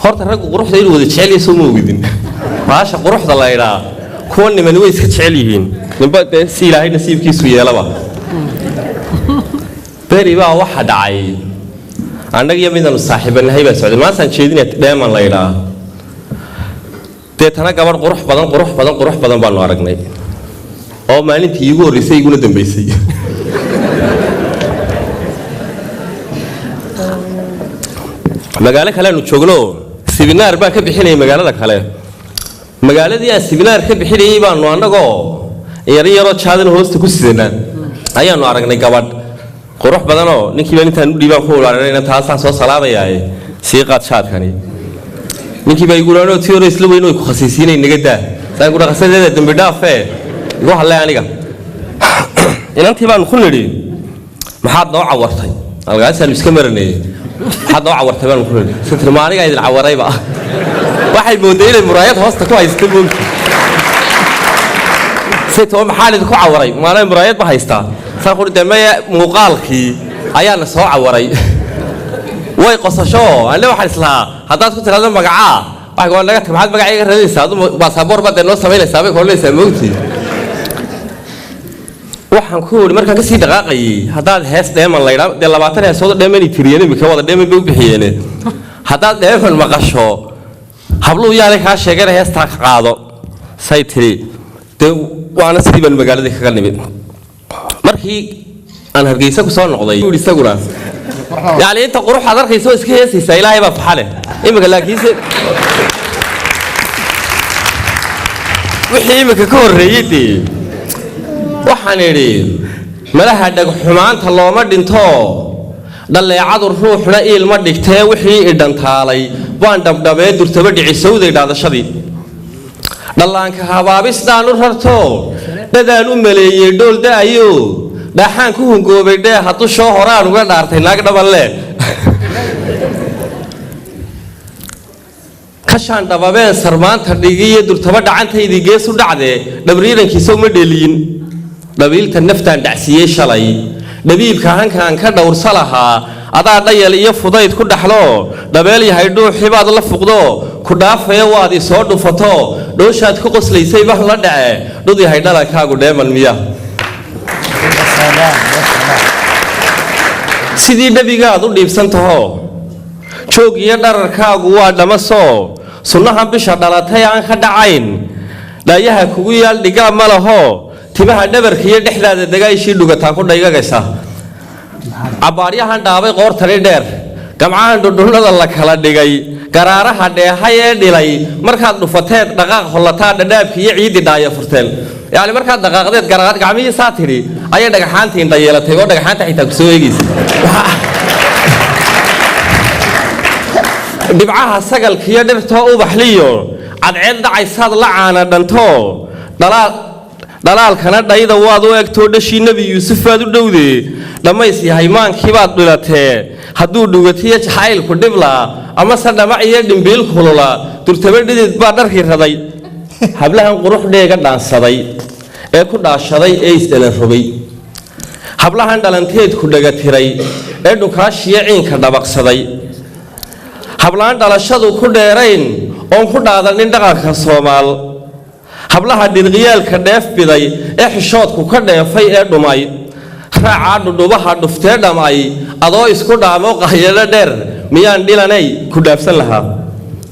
Horta raggu quruxda inuu wada jecel yahay soo ma ogidin? Baasha quruxda la idhaa kuwa nimani way iska jecel yihiin, ninba dee si Ilaahay nasiibkiisu yeelaba. Beri baa waxa dhacay, annaga iyo midaanu saaxiibanahay baa socday. Maantaan jeedinaya dheeman la idhaa. Deetana gabadh qurux badan, qurux badan, qurux badan baanu aragnay oo maalintii iigu horreysay iguna dambeysay. Magaalo kale aanu joogno, sibinaar baan ka bixinayay magaalada kale. Magaaladii aan sibinaar ka bixinayay baanu annagoo yaro yaroo jaadana hoosta ku sidana ayaanu aragnay gabadh qurux badanoo. Ninkii baan intaan u dhiibaan ku ulaarinayna, taasaan soo salaamayaaye, sii qaad jaadkani. Ninkii baa igu ulaanoo tii hore isla weyn way ku khasiisiinay, naga daa. Saan ku dhaqasadeeda dembi dhaafe igu hadlay aniga. Inantii baanu ku nidhi, "Maxaad noo cawartay?" Algaasaanu iska maranayey. "Maxaad noo cawartay?" baanu ku nidhi. Sitiri, "Ma anigaa idin cawarayba?" Waxay mooday inay muraayad hoosta ku haysta moogta. Say too, "Maxaan idinku cawaray? Maanaa muraayad ba haystaa?" Saan ku dee, maya, muuqaalkii ayaana soo cawaray. Way qosasho. Anne waxaan islahaa haddaad ku tiraahdo magacaa, waxay waa naga tag, maxaad magacayga raadinaysaa adu? Baasaboor baad dee noo samaynaysaa bay koodhanaysaa moogtii. Waxaan ku iri markaan kasii dhaqaaqayay, haddaad hees dheeman laydhaa, dee 20 heesood dheemani tiriyeen, imika wada dheeman bay u bixiyeene, haddaad dheeman maqasho habluhu yaanay kaa sheegana heestaa ka qaado. Say tiri, dee waana sidii baan magaaladii kaga nimid. Markii aan Hargeysa ku soo noqday isaguna, yani inta quruxaad arkaysa oo iska heesaysaa, Ilaahay baa faxale imika. Laakiinse wixii imika ka horreeyey dee waxaan idhi, malaha dhagxumaanta looma dhinto, dhaleecadu ruuxna iilma dhigtee, wixii idhantaalay baan dhabdhabee durtaba dhicisowday dhaadashadii. Dhallaanka habaabisdhaan u rarto, dhadaan u maleeyey dhool da'ayo, dhaaxaan ku hungoobay dheeha dushoo horaan uga dhaartay naag dhabanle. Kashaan dhababeen sarmaanta dhigiyo durtaba dhacantaydii gees u dhacdee, dhabriirankiisa uma dheliyin. Dhabiilta naftaan dhacsiiyey shalay, dhabiibka hankaan ka dhowrsa lahaa, adaa dhayal iyo fudayd ku dhaxlo, dhabeel yahay dhuuxi baad la fuqdo, ku dhaafaya waad isoo dhufato, dhooshaad ku qoslaysay baan la dhace, dhud yahay dhalankaagu dheeman miya? Sidii dhabigaad u dhiibsan taho, joog iyo dhararkaagu waa dhammasoo, sunnahan bisha dhalatay aan ka dhacayn, dhaayaha kugu yaal dhigaa ma laho, timaha dhabarka iyo dhexdaada dagaayshii dhugataa ku dhaygagaysa, cabbaaryahan dhaabay qoortani dheer, gamcahan dhudhunnada la kala dhigay, garaaraha dheehay ee dhilay, markaad dhufateed dhaqaaq hollataa, dhadhaabki iyo ciiddi dhaaya furteen. Yacni markaad dhaqaaqdeed gacmihii saa tidhi ayay dhagaxaantii indha yeelatay oo dhagaxaanta xitaa ku soo eegaysa. Dhibcaha sagalkiiyo dhirtoo ubaxliyo cadceed dhacaysaad la caana dhanto, dhalaalkana dhayda waad u egtoo, dhashii Nebi Yuusuf baad u dhowdee, dhammays yahay maankiibaad dhilatee, hadduu dhugatiyo jacaylku dhibla amase dhamac iyo dhimbiil kulula, durtaba dhidid baa dharkii raday. Hablahan qurux dheega dhaansaday ee ku dhaashaday ee isdhalan rogay, hablahan dhalanteedku dhagatiray ee dhunkaashiyo ciinka dhabaqsaday, hablaan dhalashadu ku dheerayn oon ku dhaadanin dhaqanka Soomaal, hablaha dhirqiyaalka dheef biday ee xishoodku ka dheefay ee dhumay, raacaa dhudhubaha dhuftee dhamay, adoo isku dhaamo qahyado dheer miyaan dhilanay ku dhaafsan lahaa?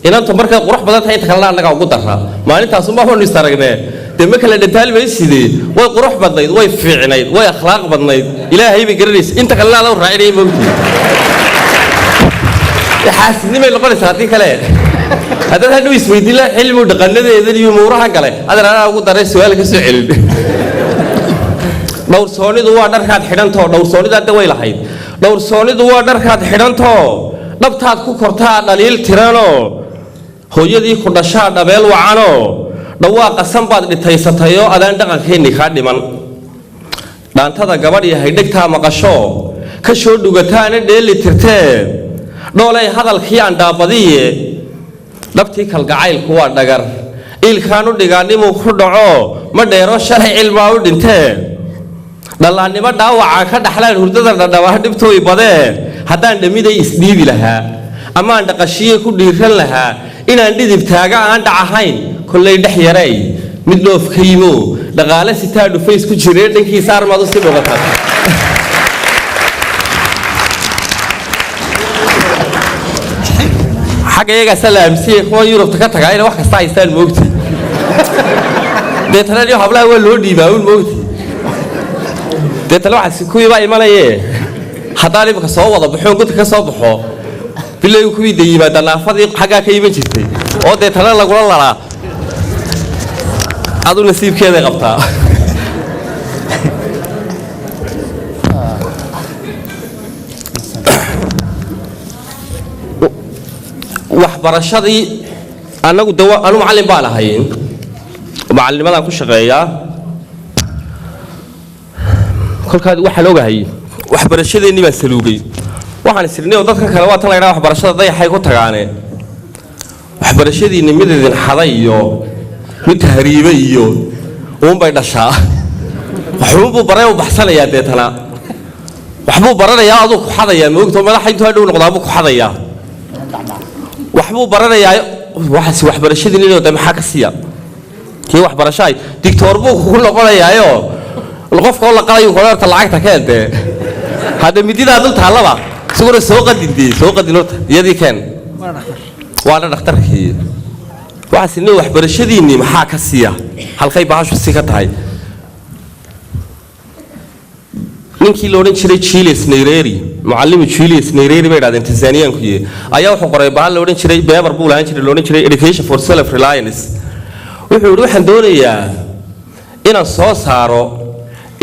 Inantu markay qurux badan tahay inta kalena annagaa ugu daraa. Maalintaasuma waanu is aragnee dee ma kala dhantaalmaysidee, way qurux badnayd, way fiicnayd, way akhlaaq badnayd, Ilaahay bay garanaysa. Inta kalena adoo raacinaya moogtii xaasidnimay noqonaysaa. Haddii kale haddaad hadhow isweydiin laha xilmigu dhaqanadeedan iyo muurahan kale, adeer anaa ugu daray su-aal ka soo celin. Dhowrsoonidu waa dharkaad xidhantoo, dhowrsoonida hadda way lahayd, dhowrsoonidu waa dharkaad xidhantoo, dhabtaad ku kortaa dhaliil tiranoo, hooyadii ku dhashaa dhabeel wacanoo, dhawaaqa san baad dhitaysatayoo adaan dhaqankeenni kaa dhiman. Dhaantada gabadh yahay dhegtaa maqasho ka soo dhugataana dheeli tirtee, dhoolay hadalkii aan dhaabadiye, dhabtii kalgacaylku waa dhagar, iilkaan u dhigaannimuu ku dhaco ma dheero, shalay cilmaa u dhintee, dhallaannimo dhaawacaan ka dhaxlaan hurdada dhadhabaa dhibtooy badee, haddaan dhamiday isdhiibi lahaa Amaan dhaqashiye ku dhiiran lahaa inaan dhidib taaga aan dhac ahayn. Kollay dhex yaray mid dhoof ka yimo, dhaqaale sitaa, dhufays ku jiree, dhankiisa armaad usii dhogataa. Xagga iyagaasaa la aaminsan kuwa Yurubta ka tagaa inay wax kasta haystaan, moogti. Deetana iyo hablaha waa loo dhiibaa un, moogti. Deetana waxaas kuwii baa imanaye, haddaan imika soo wada baxo, godka ka soo baxo bilay, kuwii de yimaada naafadii xaggaa ka iman jirtay oo deetana lagula lalaa, adu nasiibkeeday qabtaa. Waxbarashadii annagu de anu macallin baan ahay, macallinimadaan ku shaqeeyaa. Kolkaad waxaan ogahay waxbarashadeennii baan saluugay. Waxaan isirnay oo dadka kale waa tan la ydhaha waxbarashada dayaxay ku tagaane, waxbarashadiinni mid idin xaday iyo mid tahriibe iyo uunbay dhashaa. Waxuunbuu baray u baxsanayaa, deetana waxbuu baranayaa, aduu ku xadayaa, moogto. Madaxa intuu hadhow noqdaa buu ku xadayaa, waxbuu baranayaa. Waxaas waxbarashadiinni de maxaa ka siiya kii waxbarasho ay dictoor buu kugu noqonayaayo, qofka oo la qalayu kole horta lacagta keen dee. Hadda mididaa dul taallaba isaguna soo qadin dee, soo qadin horta iyadii keen, waana dhakhtarkii. Waxaas inna waxbarashadiinni maxaa ka siiya, halkay bahashu si ka tahay? Ninkii la odhan jiray Julius Nyerere, mucallimu Julius Nyerere bay idhahdeen Tanzaniyaanku, ayaa wuxuu qoray bahal la odhan jiray, paper buu lahaan jiray la odhan jiray Education for Self Reliance. Wuxuu yidhi waxaan doonayaa inaan soo saaro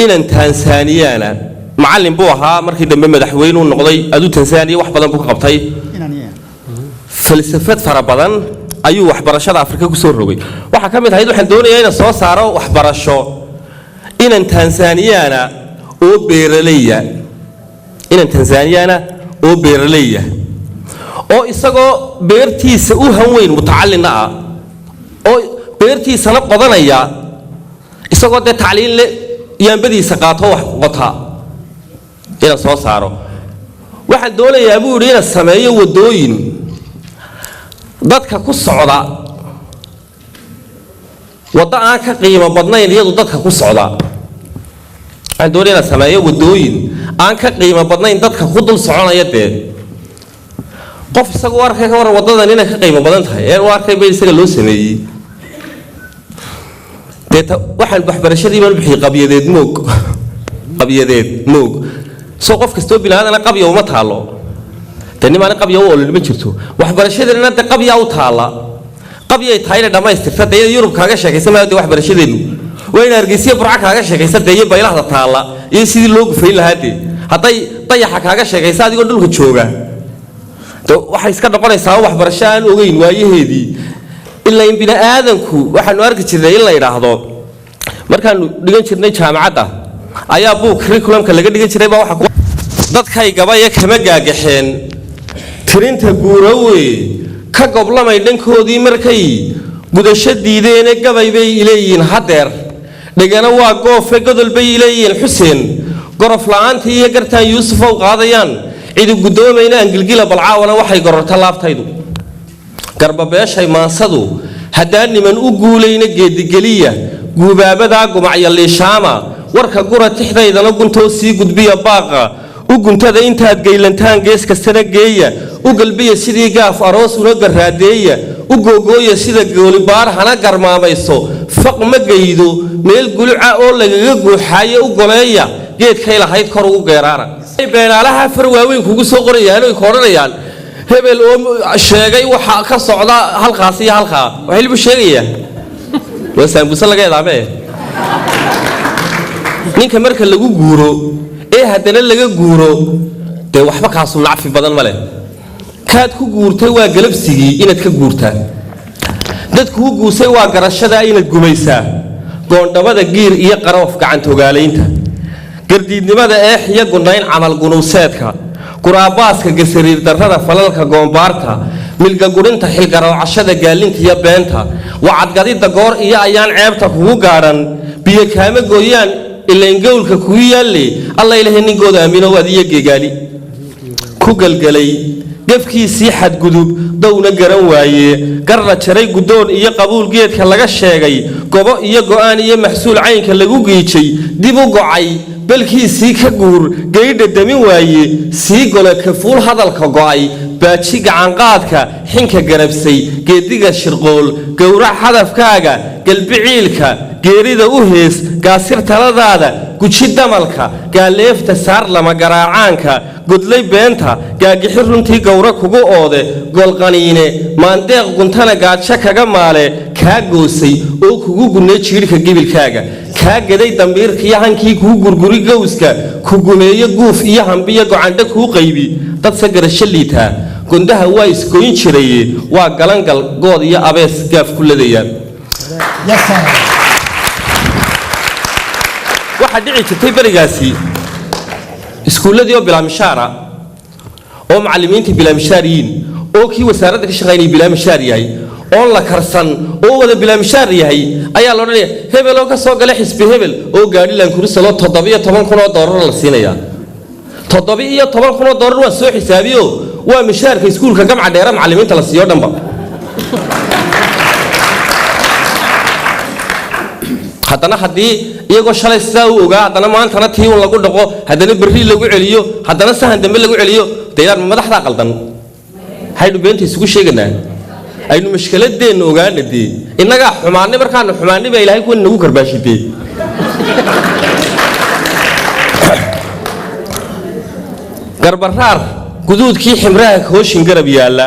inan Tanzaniyaana. Macallin buu ahaa, markii dambe madaxweynuu noqday. Aduu Tanzaniya wax badan buu ka qabtay, falsafad fara badan ayuu waxbarashada Afrika kusoo rogay. Waxaa ka mid ahayd waxaan doonayaa inaan soo saaro waxbarasho inan Tanzaniyaana oo beeraleya, inan Tanzaniyaana oo beeraleya oo isagoo beertiisa u hanweyn, mutacallinna ah, oo beertiisana qodanaya, isagoo dee tacliin le yaambadiisa qaato wax qota inaan soo saaro. Waxaan doonayaa buu yidhi inaan sameeyo waddooyin dadka ku socda, waddo aan ka qiimo badnayn iyadu dadka ku socda. Waxaan doonaya inaan sameeyo waddooyin aan ka qiimo badnayn dadka ku dul soconaya. Dee qof isagu arkay ka waran waddadan inay ka qiimo badan tahay ee u arkay bay isaga loo sameeyey. Deeta waxaan waxbarashadii baan bixiyey qabyadeed moog, qabyadeed moog. Soo qof kastoo biniaadana qabya uma taalo dee, nimaana qabya u olin ma jirto. Waxbarashadeennana de qabyaa u taalla, qabyay tahay inay dhammaystirta. Dee iyada Yurub kaaga sheekaysa maayo, dee waxbarashadeennu waa in Hargeysiya Burca kaaga sheekaysa dee, iyo baylahda taalla iyo sidii loo gufayn lahaa. Dee hadday dayaxa kaaga sheekaysa adigoo dhulka jooga, de waxay iska noqonaysaa waxbarasho aan ogeyn waayaheedii. Ilaa in bini aadanku waxaanu arki jirnay in la yidhaahdo markaanu dhigan jirnay jaamacadda ayaa buug curriculumka laga dhigan jiray baa waxa dadkay gabaya kama gaagaxeen tirinta guurawe ka goblamay dhankoodii markay gudasho diideene, gabay bay ileeyihiin haddeer dhegana waa goofe, godol bay ileeyihiin Xuseen gorof la'aantii iyo gartaan Yuusuf ow qaadayaan cidi guddoomayna angilgila balcaawana waxay gororta laabtaydu garbabeeshay maansadu. Haddaan niman u guulayna geedigeliya guubaabadaa gumacya liishaama, warka gura tixdaydana guntoo sii gudbiya, baaqa u guntada intaad geylantaan, gees kastana geeya, u galbiya sidii gaaf aroos una garaadeeya, u googooya sida goolibaar hana garmaamayso, faq ma geydo meel guluca oo lagaga guuxaayo, u goleeya geedkay lahayd kor ugu geeraara. Beenaalaha far waaweyn kugu soo qorayaan oy ku odhanayaan hebel oo sheegay waxa ka socda halkaas iyo halkaa, waxay buu sheegayaa waa saambuse laga edaamee. Ninka marka lagu guuro ee haddana laga guuro, dee waxba kaasu nacfi badan ma leh. Kaad ku guurtay waa galabsigii inaad ka guurtaa, dadkuu guusay waa garashadaa inaad gumaysaa, goondhabada giir iyo qaroof gacantogaalaynta, gardiidnimada eex iyo gunayn camal gunuuseedka, guraabaaska gasariir darrada, falalka goombaarta, milgagurinta, xilgaroocashada, gaalinta iyo beenta, wacadgadida goor iyo ayaan ceebta kugu gaadhan, biyo kaama gooyaan ilayn gowlka kugu yaalle. Alla ilahay ninkooda aaminow adiyo geegaali ku galgelay. Gefkiisii xadgudub downa garan waaye, garla jaray guddoon iyo qabuul geedka laga sheegay, gobo iyo go'aan iyo maxsuul caynka lagu giijay, dib u gocay belkiisii ka guur geydha damin waaye, sii gole kafuul hadalka go'ay, baaji gacanqaadka xinka garabsay, geediga shirqool gowrac hadafkaaga, galbiciilka geerida u hees, gaasir taladaada, guji damalka, gaaleefta saar lama garaacaanka, godlay beenta, gaagixi runtii gowra kugu oode, golqaniine maandeeq guntana gaajo kaga maale, kaa goosay oo kugu gunnay jiidhka gibilkaaga, kaa gaday dambiirkaiyo hankii kuu gurguri gowska, ku gumeeyo guuf iyo hambiyo gocandho kuu qaybi, dadse garasho liitaa gondaha waa isgoyn jiraye, waa galangal good iyo abees gaaf ku ladaya. Yes, sir. Waxaa dhici jirtay berigaasi iskuulladii oo bilaa mishaara, oo macallimiintii bilaa mishaar yihiin, oo kii wasaaradda ka shaqaynayay bilaa mishaar yahay, oon la karsan, oo wada bilaa mishaar yahay, ayaa la odhanaya hebel oo ka soo galay xisbi hebel oo gaadhi Land Cruiser-lo 17,000 oo doolar la siinayaa. 17,000 oo doolar waan soo xisaabiyo, waa mishaarka iskuulka Gamca Dheere macallimiinta la siiyo dhanba. Haddana haddii iyagoo shalay sidaa u ogaa, haddana maantana tii un lagu dhaqo, haddana berri lagu celiyo, haddana sahan dambe lagu celiyo, dayaan madaxdaa qaldan. Haynu beenta isugu sheeganaa, aynu mashkiladeenna ogaana. Dee innagaa xumaannay, markaanu xumaannay baa Ilaahay kuwan nagu karbaashidee. Garbaraar guduudkii ximraha hooshin garab yaalla,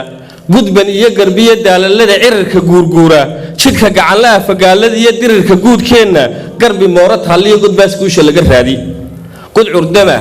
gudban iyo garbiyo daalalada cirirka guurguura, jidhka gacanlaha fagaalada iyo dirirka guudkeenna, garbi mooro taalliyo godbaas guusha laga raadi, gudcur dama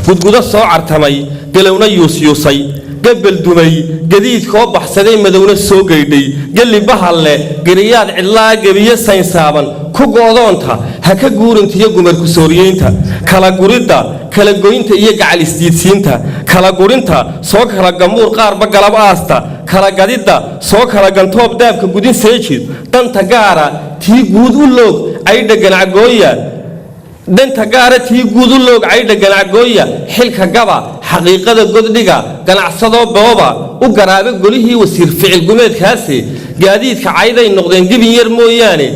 gudgudo soo cartamay, galowna yuusyuusay, gabal dumay, gadiidkoo baxsaday, madowna soo gaydhay, gelli bahalle, geriyaad cidlaa, gebiyo saynsaaban ku go'doonta, ha ka guurintiyo gumarku sooriyeynta, kala guridda, kala goynta iyo gacal isdiidsiinta, kala gurinta soo kala gamuur qaarba galab aasta, kala gadidda soo kala gantoob daabka gudin seejid, danta gaara tii guud u loog caydha ganacgooya, danta gaara tii guud u loog caydha ganacgooya, xilka gaba xaqiiqada goddhiga, ganacsadoo booba u garaabe golihii wasiir ficil gumeedkaasi, gaadiidka cayday noqdeen gibin yar mooyaane,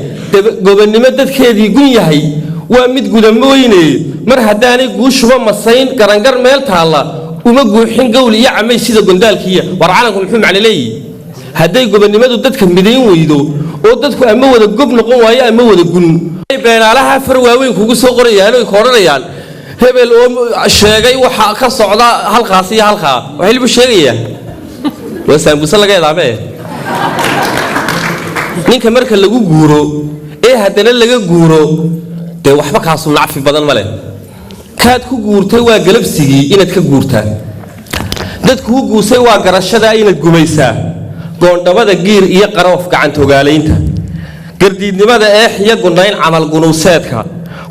gobonnimo dadkeedii gun yahay waa mid gudamooyne, mar haddaanay guushuba masayn garangar meel taalla uma guuxin gowl iyo camay sida gondaalkiiya. War calanku muxuu macno leeyihi hadday gobonnimadu dadka midayn weydo, oo dadku ama wada gob noqon waayo ama wada gun? Beenaalaha far waaweyn kugu soo qorayaan oy ka odhanayaan hebel oo sheegay waxa ka socda halkaas iyo halkaa, waxay libu sheegayaa waa saambuse laga edaamee. Ninka marka lagu guuro ee haddana laga guuro, dee waxba kaasu nacfi badan ma leh. Kaad ku guurtay waa galabsigii inaad ka guurtaa, dadkuu guusay waa garashadaa inaad gumaysaa, goondhabada giir iyo qaroof gacantogaalaynta, gardiidnimada eex iyo gunayn camal gunuuseedka,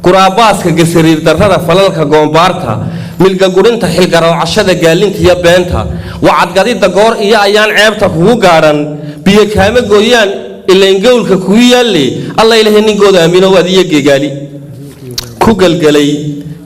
guraabaaska gasariir darrada, falalka goombaarta, milgagurinta xilgaroocashada, gaalinta iyo beenta, wacadgadidda goor iyo ayaan ceebta kugu gaadhan, biyo kaama gooyaan ilayn gowlka kugu yaalle, Alla ilahay ninkooda aaminow adiyo geegaali ku galgalay.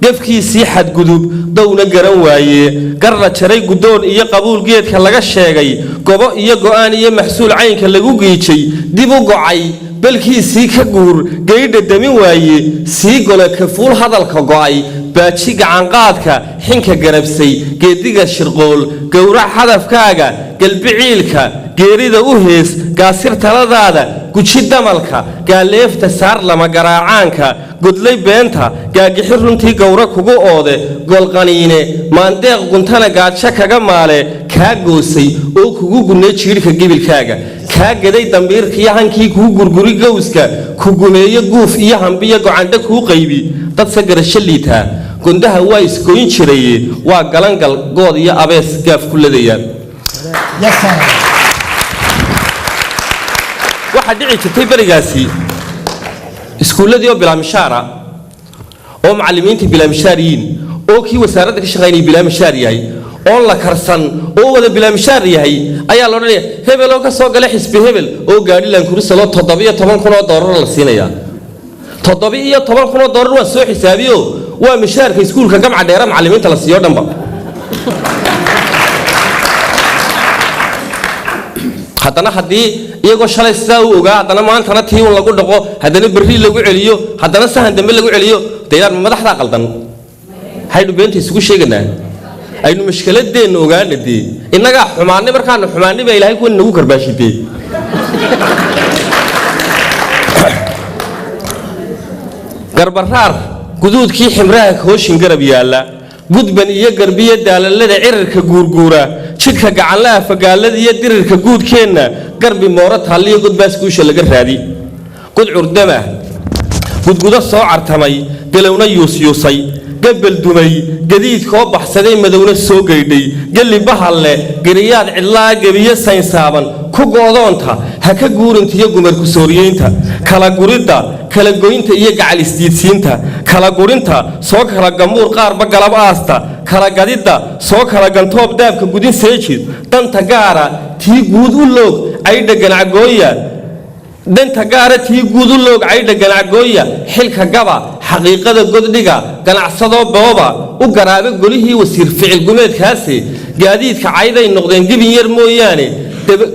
Gefkiisii xadgudub downa garan waaye, garla jaray guddoon iyo qabuul geedka laga sheegay, gobo iyo go'aan iyo maxsuul caynka lagu giijay, dib u gocay belkiisii ka guur geydha damin waaye, sii gole kafuul hadalka go'ay, baaji gacanqaadka xinka garabsay, geediga shirqool gowrac hadafkaaga, galbiciilka geerida u hees, gaasir taladaada, guji damalka, gaaleefta saar lama garaacaanka, godlay beenta, gaagixi runtii gowra kugu oode, golqaniine maandeeq guntana gaajo kaga maale, kaa goosay oo kugu gunnay jiidhka gibilkaaga, kaa gaday dambiirkaiyo hankii kuu gurguri gowska, ku gumeeyo guuf iyo hambiyo gocandho kuu qaybi, dadse garasho liitaa gondaha waa isgoyn jiraye, waa galangal good iyo abees gaaf ku ladaya. Yes, sir. Waxaa dhici jirtay berigaasi iskuulladii oo bilaa mishaara, oo macallimiintii bilaa mishaar yihiin, oo kii wasaaradda ka shaqaynayay bilaa mishaar yahay, oon la karsan, oo wada bilaa mishaar yahay, ayaa la odhanaya hebel oo ka soo galay xisbi hebel oo gaadhi Land Cruiser-lo 17,000 oo doolar la siinayaa. 17,000 oo doolar waan soo xisaabiyo, waa mishaarka iskuulka Gamca Dheere macallimiinta la siiyo dhanba. Haddana haddii iyagoo shalay sidaa u ogaa, haddana maantana tii un lagu dhaqo, haddana berri lagu celiyo, haddana sahan dambe lagu celiyo, dayaan madaxdaa qaldan. Haynu beenta isugu sheeganaa, aynu mashkiladeenna ogaana. Dee innagaa xumaannay, markaanu xumaannay baa Ilaahay kuwan nagu karbaashidee. Garbaraar guduudkii ximraha hooshin garab yaalla, gudban iyo garbiyo daalalada cirirka guurguura, jidhka gacanlaha fagaalada iyo dirirka guudkeenna, garbi mooro taalliyo godbaas guusha laga raadi, gudcur dama gudgudo soo cartamay, galowna yuusyuusay, gabal dumay, gadiidkoo baxsaday, madowna soo gaydhay, gelli bahalle, geriyaad cidlaa, gebiyo saynsaaban ku go'doonta, ha ka guurintiyo gumarku sooriyeynta, kala guridda, kala goynta iyo gacal isdiidsiinta, kala gurinta soo kala gamuur qaarba galab aasta, kala gadidda soo kala gantoob daabka gudin seejid, danta gaara tii guud u loog caydha ganacgooya, danta gaara tii guud u loog caydha ganacgooya, xilka gaba xaqiiqada goddhiga, ganacsadoo booba u garaabe golihii wasiir ficil gumeedkaasi, gaadiidka cayday noqdeen gibin yar mooyaane,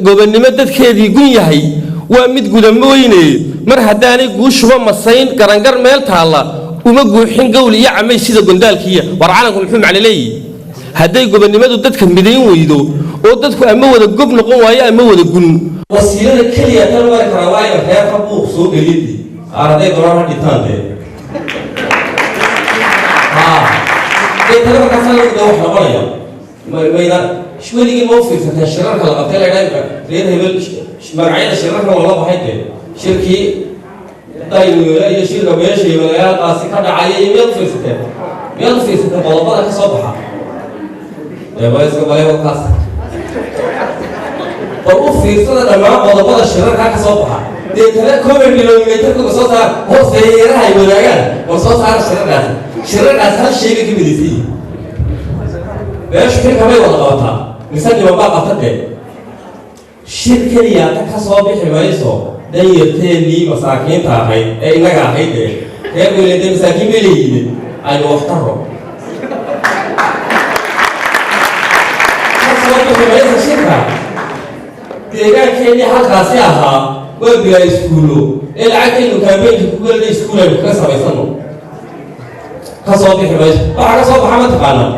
gobonnimo dadkeedii gun yahay waa mid gudamooyne, mar haddaanay guushuba masayn garangar meel taalla uma guuxin gowl iyo camay sida gondaalkiiya. War calanku muxuu macno leeyihi hadday gobonnimadu dadka midayn weydo oo dadku ama wada gob noqon waayo ama wada gun? Wasiilada keliya tan mari karaa waa ina reerka buuq soo geliyadii qaar hadday doonaan ha dhintaan. Dee dee tale markaasa lagu dee wax noqonaya mayda weligii ma u fiirsateen shirarka la qabtay la idhaa reer hebel, magacyada shirarka loola baxay, dee shirkii daynuule iyo shirka beesha hebelayaaqaasi ka dhacaya iyo miyaad u fiirsateen? Miyaad u fiirsateen qodobada ka soo baxa? Dee ba iska balay wakaas. Bal u fiirsada dhammaan qodobada shirarkaa ka soo baxa, dee tale common denominatorka soo saar, hooseeyaraha ay wadaagaan bal soo saara. Shirarkaasi, shirarkaasi hal shay bay ka midaysan yihiin. Beeshu xilka may wada qabataa mise niman baa qabta? Dee shir keliya ta ka soo bixi mayso. Danyarteennii masaakiinta ahayd ee innaga ahayd, dee reer weyne dee masaakiin bay leeyihiin, aynu wax taro ka soo bixi mayso shirka. Deegaankeenii halkaasi ahaa waa bilaa iskuullo ee lacagtaynu kaambeynka ku gelina iskuul aynu kaga samaysano ka soo bixi mayso. Waxaa ka soo baxa mataqaanaa,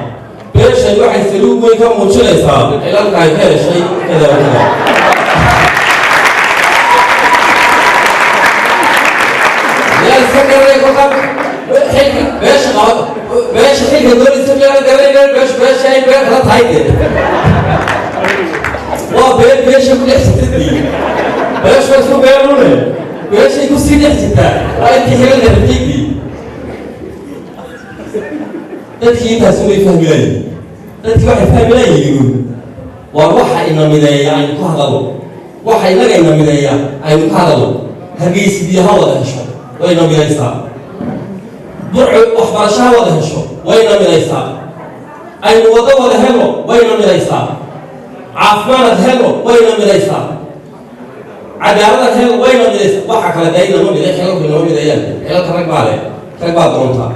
beeshan waxay saluug weyn ka muujinaysaa xilalka ay ka heshay kada wakada. Yaa iska garanay kolkaa xilka beesha qaba, beesha xilka doonaysa miyaana garanayna? Beesha beesha ay been kala tahay dee waa been beesha ku dhex jirtadii, beesha waa isku beenune, beeshay kusii dhex jirtaa waa intii xilalka rabtaydii. Dadkii intaas way fahmi laayihin. Dadkii waxay fahmi laayihiin, war waxa ina mideeya aynu ka hadalno, waxa inaga ina mideeya aynu ka hadalno. Hargeysa biyo ha wada hesho, way ina midaysaa. Burco waxbarasho ha wada hesho, way ina midaysaa. Aynu wado wada helo, way ina midaysaa. Caafimaadad helo, way ina midaysaa. Cadaaladad helo, way ina midaysaa. Waxa kale dee inama miday, xilalku inama mideeyaan. Xilalka rag baa leh, rag baa doontaa.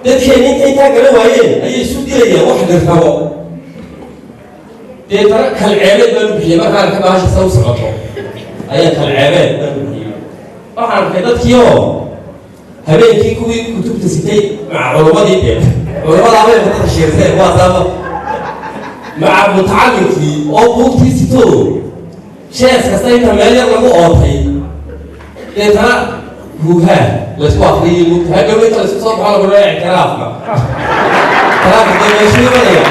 Dadkeeni inta intaa garan waayeen ayay isu dilayaan wax lirrabo. Dee tana kalceebeed baan u bixiyey markaan arkay bahasha sa u socoto, ayaa kalceebeed baan u bixiyey. Waxaan arkay dadkii oo habeenkii kuwii kutubta sitay maca culummadii, dee culamadaabay dadka shiirseen kuwaasaaba, maca mutacallimkii oo buugtii sito, shees kasta inta meel yar lagu ootay, deetana huuhaa laysku akriyay buugta. Hadhow inta laysku soo baxo lagu leeyahay ictiraafka, ictiraafka dee meeshuu imanaya?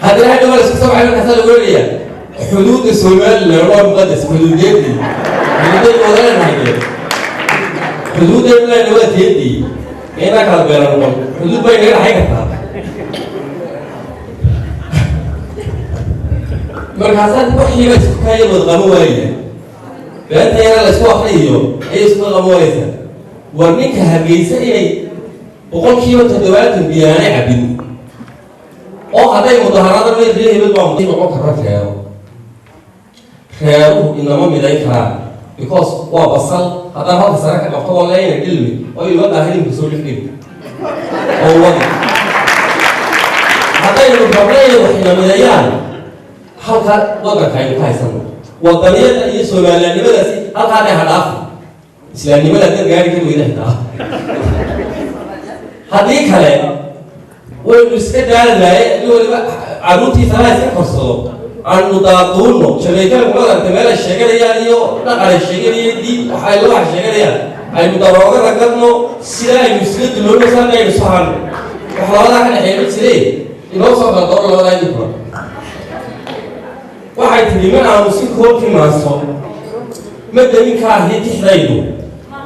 Haddana hadhow laysku soo baxay markaasaa lagu leeyahay xuduudda Somaliland waa muqadas. Xuduudeedii, xuduudeed wada leenahay, dee xuduudeedu leenahay waa teedii inaa kala beela noqon, xuduud bay naga dhaxayn kartaa. Markaasaa waxiiba isku kaaya wada qaban waayaya, beenta yara laysku akriyayo ayay isku qaban waayeysaa. War ninka Hargeysa inay 70% biyaanay cabbin oo hadday mudaharada reer hebel baa noqon kara, reero reeruhu inama midayn karaan, because waa basal haddaan halka sare ka qabto waa leeyna dhilmi oo ilma daahilimka soo dhex geli oo wadi. Haddaynu rabno inay wax inamideeyaan, halka waddanka aynu ka haysano wadaniyada iyo soomaaliyannimadaasi halkaa dee hadhaafi, islaamnimada dad gaari kari weyda xitaa. Haddii kale waynu iska daalanaaye, nin waliba carruurtiisa ha iska korsado, aanu daaduunno. Jamaikanku madaragta meel ay sheeganayaan iyo dhaqan ay sheeganayaan, diin waxay waxa sheeganayaan, aynu darooga ragadno, sidaa aynu isla duloonno, saana aynu sahano. Wax labadaa ka dhexeeya ma jire, inoo soo kala dooro labadaa idinkuna. Waxay tidhi: ma aamusin koobkii maanso, ma demin kaahi tixdaydu,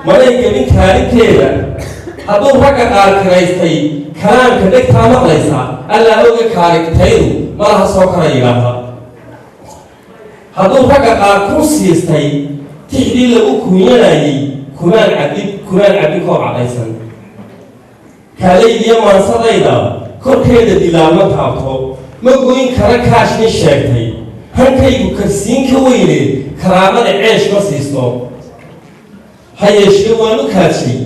manay gebin kaalinteeda. Hadduu ragga qaar kiraystay kalaamka dhegtaa maqlaysa, allaa oga kaarigtaydu malaha soo kala yidhaahda. Hadduu ragga qaar ku siistay tixdii lagu kunyanayey, kumaan cabin, kumaan cabin koob cadhaysan. Kaalaydiyo maansadayda korkeeda dilaalma taabto, ma goyn kara kaashnin sheegtay. Hankaygu karsiin ka weyne, karaamada ceesh ma siisto. Ha yeeshee waanu kaadshay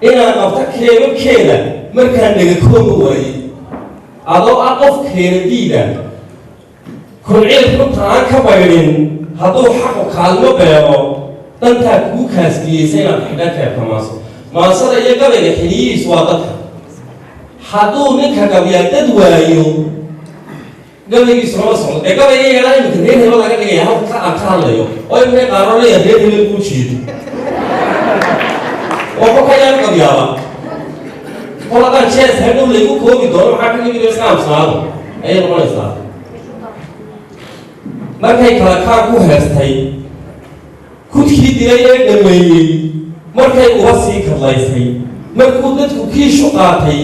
inaan qabto keebabkeeda markaan dhegakooga waayey. Adoo ah qof keena diida kunciil runta aan ka baydhin, hadduu xaqu kaalmo beero, dantaa kugu kaasbiyeysa inaad xidhan keebka maanso. Maansada iyo gabayga xiliyihiisu waa dadka. Hadduu ninka gabyaa dad waayo, gabaygiisu lama socdo. Dee gabayga yaraa iminka reer hebel laga dhigaya halka aan ka hadlayo, oo iminka qaaroonaya reer hebel buu jeedo oo kolka yaan gabyaaba. Kol haddaan jees hadhow laygu koobi doono, maxaa ka yimid? Iska amsanaado ayay noqonaysaa. Markay kala kaan ku heestay kudkii dilay ee dhameeyey, markay uba sii kadlaysay, markuu dadku kiishu qaatay,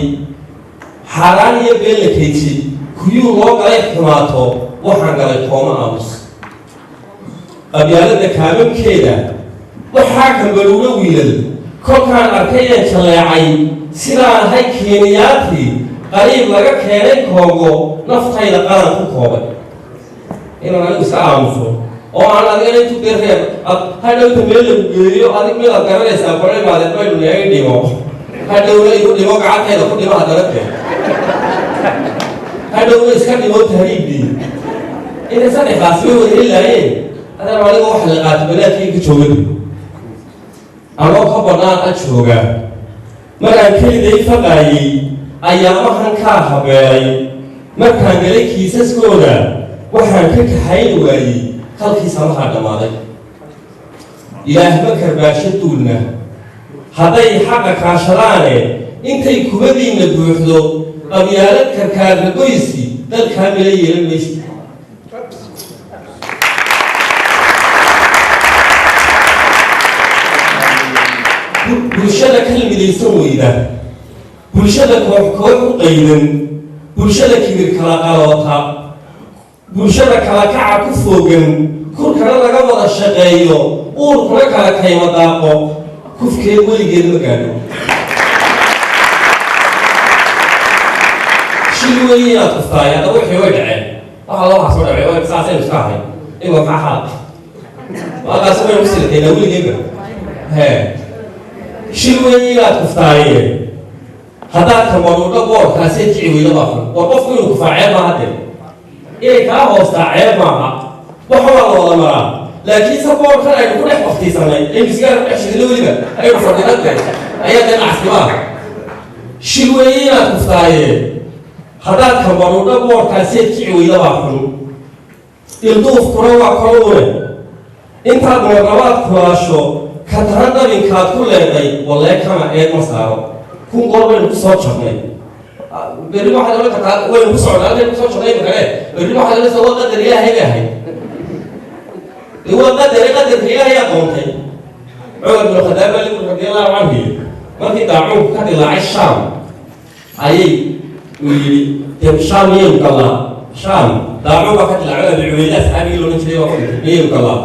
xaaraan iyo been la keydsi, kuyuu loo galay xumaato, waxaan galay kooma aamus. Qabyaaladda kaamamkeeda waxaa kambaluulo wiilal kolkaan arkay een jalleecay, sidaan ahay Keeniyaati qariib laga keenay Koongo, naftayda qaran ku koobay inaan anigu iska aamuso oo aan adigana intu dee reer hadhowta meel lagu geeyo, adig meel aad garanaysaa kole imaadeed baynu naga dhimo, hadhowna igu dhimo, gacantayda ku dhimo, haddana dee hadhowna iska dhimo tahriibdii. Intay saddexdaasi way wada heli laayeen, haddana aniga waxa la qaato banaadkii ka joogada anoo ka bannaan a jooga. Markaan keliday faqaayey ayaamahan kaa habeelay, markaan galay kiisaskooda, waxaan ka kaxayn waayey kalkii samahaa dhammaaday. Ilaah ma karbaasho duulna hadday xaqa kaashadaane, intay kubadiinna buuxdo qabyaalad karkaarna goysi, dalkaa mila yeelan maysa. Bulshada kal midaysan weyda, bulshada koox koox u qaydan, bulshada kibir kala qaloota, bulshada kala kaca ku foogan, kurkana laga wada shaqeeyo, uurkuna kala kayma daaqo, kufkeed weligeed ma gaadho. Shil weeye inaad kuftaay. Haddaba wixii way dhaceen, waxa loo waxaa soo dhacay waa saasaynu iska ahay. Ima maxaa xaal halkaasi waynu ku silataynaa weligeedba. Hee, shil weeye inaad kuftaaye, haddaad kamaruudho boorkaasee kici weyda baa xun. War qofku inuu kufaa ceeb maaha, dee inay kaa hoostaa ceeb maaha, waxa waa la wada maraa. Laakiin se boorkan aynu ku dhex waktiisanay, aynu sigaar ku dhex shidino, weliba aynu fadhino, dee ayaa dee nacasnimo ah. Shil weeye inaad kuftaaye, haddaad kamaruudho boorkaaseed kici weyda baa xun. Ilduufkuna waa koluune, intaad marlabaad kulaasho ka taran dabinkaad ku leeday, wallee kama eed ma saaro. Kun goor baynu ku soo jabnay, berri waxaad odhan kartaa waynu ku socnaa halkaynu kusoo jabnay imikane. Berri waxaad odhanaysaa waa qadar Ilaahay bay ahayd. Dee waa qadare, qadarka Ilaahay aa doontay. Cumar bin Khadaab baa ligu radiallahu canhu, markii daacuunku ka dilaacay Shaam ayay uu yidhi: dee Shaam miyaynu gallaa? Shaam daacuun baa ka dilaacay, Abi Cubayda asxaabigii loodhan jiray baa ku dhintay, miyaynu gallaa?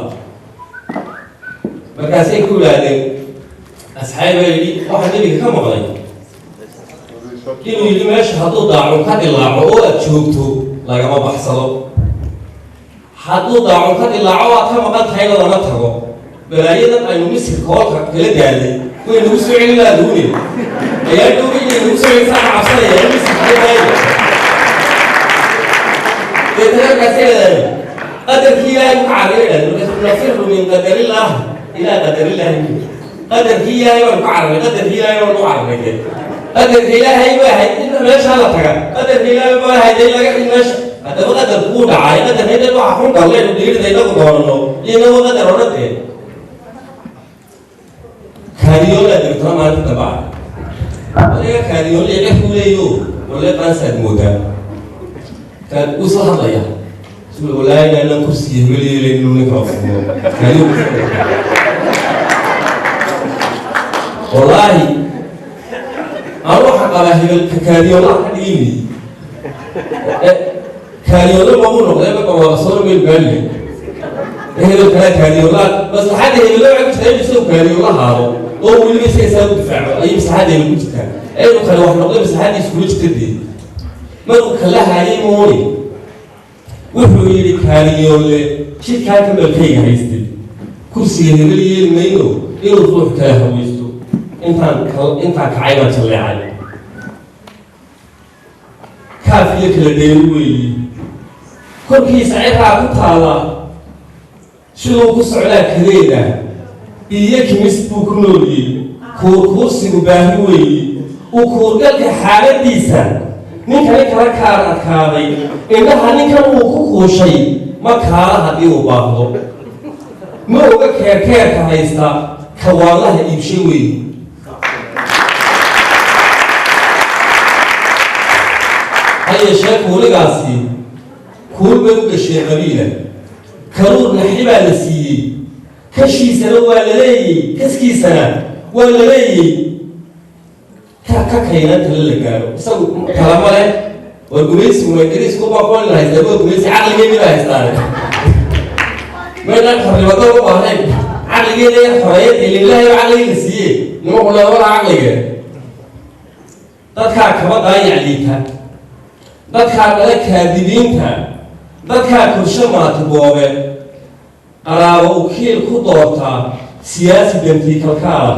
Markaasay ku yidhaahdeen asxaabi baa yidhi: waxaa nebiga ka maqlay inuu yidhi meesha hadduu daacun ka dilaaco oo aad joogto lagama baxsado, hadduu daacun ka dilaaco oo aad ka maqan tahayna lama tago. Balaayadan aynu Misir koolka kala daalay way nagu soo celin laaduune, ayaa dhowba inay nagu soo celisaan cabsanaya Misir kala daayo. Deetana markaasay idhahdeen qadarkii Ilaahay ku carray idhahdeen. Markaasuu nafiru min qadarillaah ilaa qadarillaahi. Qadarkii Ilaahay baan ku carray, qadarkii Ilaahay baan ku carray. Qadarka Ilaahay baa ahayd in meesha la taga, qadarka Ilaahay baa ahayd in laga in meesha. Haddaba qadarku wuu dhacay. Qadarka inay waxa xun galleen dhiirida inagu doonano inagu qadar odhantee kaadiyoolaa dirtana maalinta dambe ah adiga kaadiyoole cirku leeyo walle qaansaad moodaa kaan uu isla hadlaya. Wallaahi inaanan kursiga hebel yeelayn inuu ninka afuuro kaadiyo. Wallaahi aan waxaa qabaa hebel ka kaadiyoolaha ka dhigin weeye. Kaadiyoole magu noqday marka waa soo meel baaliya hebel kale kaadiyoolaha. Maslaxadda hebelle waxay ku jirtaa inuu isagu kaadiyoolahaado oo weliba isaga saa u difaaco ayay maslaxadda hebel ku jirtaa. Inuu kale wax noqday maslaxaddiisu kuma jirta. Dee markuu kala hayay mooni wuxuu yidhi kaadiyoole jidkaa kamalkayga haystay, kursiga hebel yeeli mayno inuu ruux kala hawaysto. Intaan intaan kacay baan jalleecay. Kaaf iyo kala dheeri weeye. Korkiisa ciraa ku taalla siduu ku socdaa kadeeda iyo kimis buu ku nooliyey. Kuurkuursigu baahi weeye uu kuurgalka xaaladiisa ninkani kala kaar adkaaday. Indhaha ninkan uu ku kuushay ma kaala haddii uu baahdo ma oga keerkeerka haysta kawaalaha iibshay weeye. Ha yeeshee kuuligaasi kuul bay u gasheen qabiila. Karuur naxi baa la siiyey, kashiisana waa la leeyey, kaskiisana waa la leeyey. Ka kaynan tala la gaaro isagu talama leh. War gumaysigu ma Ingiriisku baa kuwan la haystaa? Waa gumaysi caqligeedii baa haystaane. Maynaan xornimado u baahnayn caqligeeda iyo xorriyadda ilaahay baa caqligii la siiyey. Nimanku lama caqlige. Dadkaa kaba daayac liita, dadkaa dhala kaadibiinta, dadkaa korsho maatigoobe qaraabo ukiil ku doortaa siyaasi dantii kalkaala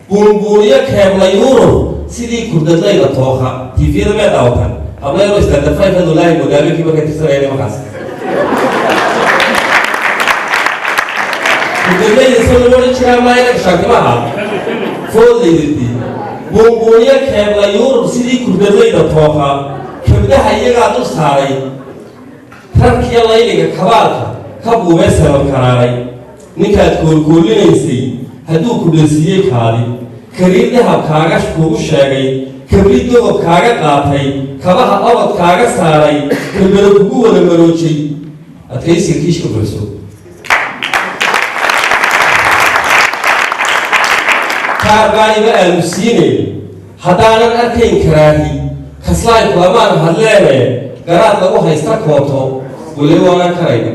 buunbuuniyo keebla yurub sidii kurdadlayda tooka. Tiifiyada mee daawatan hablayro standard five wallaahi modaabeenkii markay tirsanayeen nimankaas kurdadlayda soo lama odhan jiraa maayana shaantimaha foodlaydadii. Buunbuuniyo keebla yurub sidii kurdadlayda tooka kabdaha iyagaa dul saaray rarkiyo layliga kabaalka ka buubee saban karaaray. Ninkaad koolkoolinaysay hadduu ku dhansiiyey kaadi kariir dahab kaaga kugu sheegay, kabri dogob kaaga qaatay, kabaha orod kaaga saaray, kelmado kugu wada maroojay, adkaysiga kiishka buuxso. Kaar baa ima aamusiine haddaanan arkayn karaahi kaslaay kulamaan hadleene garaad lagu haysta kooto wali waanaan karayna.